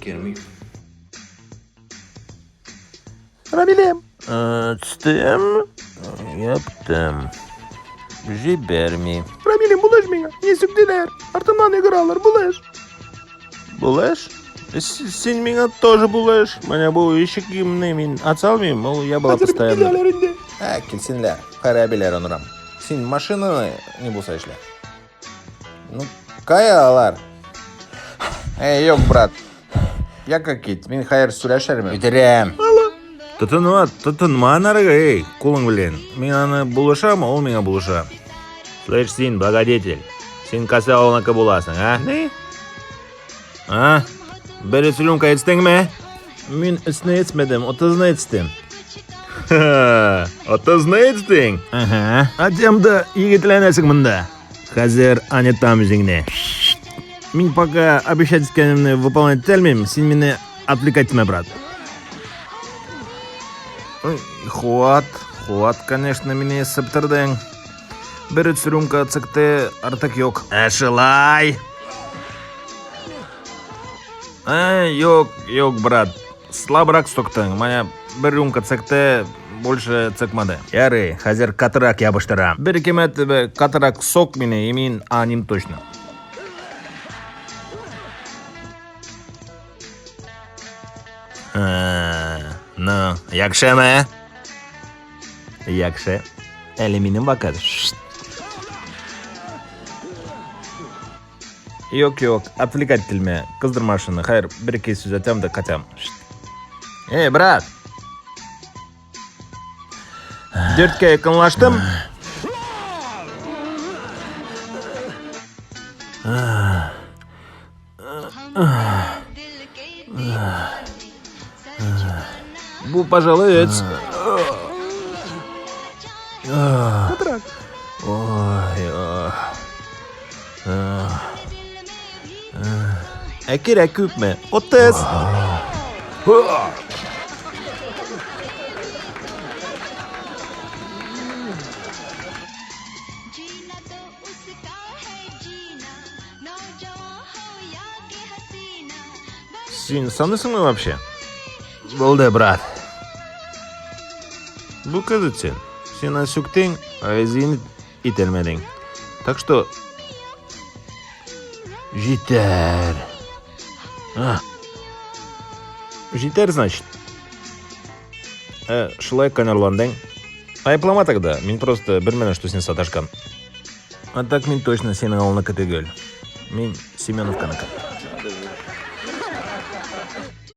Керми. Рамилем. Төстем. Яптым. Җибәрми. Рамилем, булыш миңа. Мине сүктеләр. Артымнан йөгерәләр, булыш. Булыш? Син миңа тоже булыш. Менә бу ишегемне мин ача алмыйм, ул ябыла Хәзер постоянно. киләләр инде. Ә, килсенләр. Хәрабиләр онырам. Син машинаны ни булса эшлә. Ну, кая алар? Эй, юк, брат. Якка кит, мин хәер сөйләшермен. Үтерәм. Тотынма, тотынма анарга, эй, кулың белән. Мин аны булышам, ул миңа булыша. Слышь, син, благодетель, син кайсы авылныкы буласың, а? Ни? А? Бер рюмка эчтеңме? Мин өчне эчмәдем, утызны эчтем. Ха, утызны эчтең? Ага. Атем да егетләнәсең монда. Хәзер анетам үзеңне. Мин пока обещать иткәнемне выполнять итәлмим, син мине отвлекать итмә, брат. Ой, Хуат, Хуат, конечно, мине сыптырдың. Бер өч рюмка цыкты, артык юк. Ә шулай. Ә, юк, юк, брат. Слабрак соктың. Менә бер рюмка цыкты, больше цыкмады. Ярый, хәзер катырак ябыштырам. Бер ике мәртәбә катырак сок мине, и мин аним точно. Ә, Ну, яхшымы? Яхшы. Әле минем вакыт. Юк, юк, отвлекать ителмә. Кыздыр машина. Хәер, бер ике сүз әйтәм дә катям. Эй, брат. Дүрткә якынлаштым. Бу, пожалуй, өч. Катырак. Ой, ой. Ә кирәк күпме? 30. Син саныйсыңмы вообще? Булды, брат. Бу кыз син. Син аны сүктең, ә извинить ителмәдең. Так что җитәр. А. Җитәр, значит. Ә, шулай канарландың. Айыплама тогда. Мин просто белмәдем, что син саташкан. А так мин точно синең авылныкы түгел. Мин Семеновканыкы.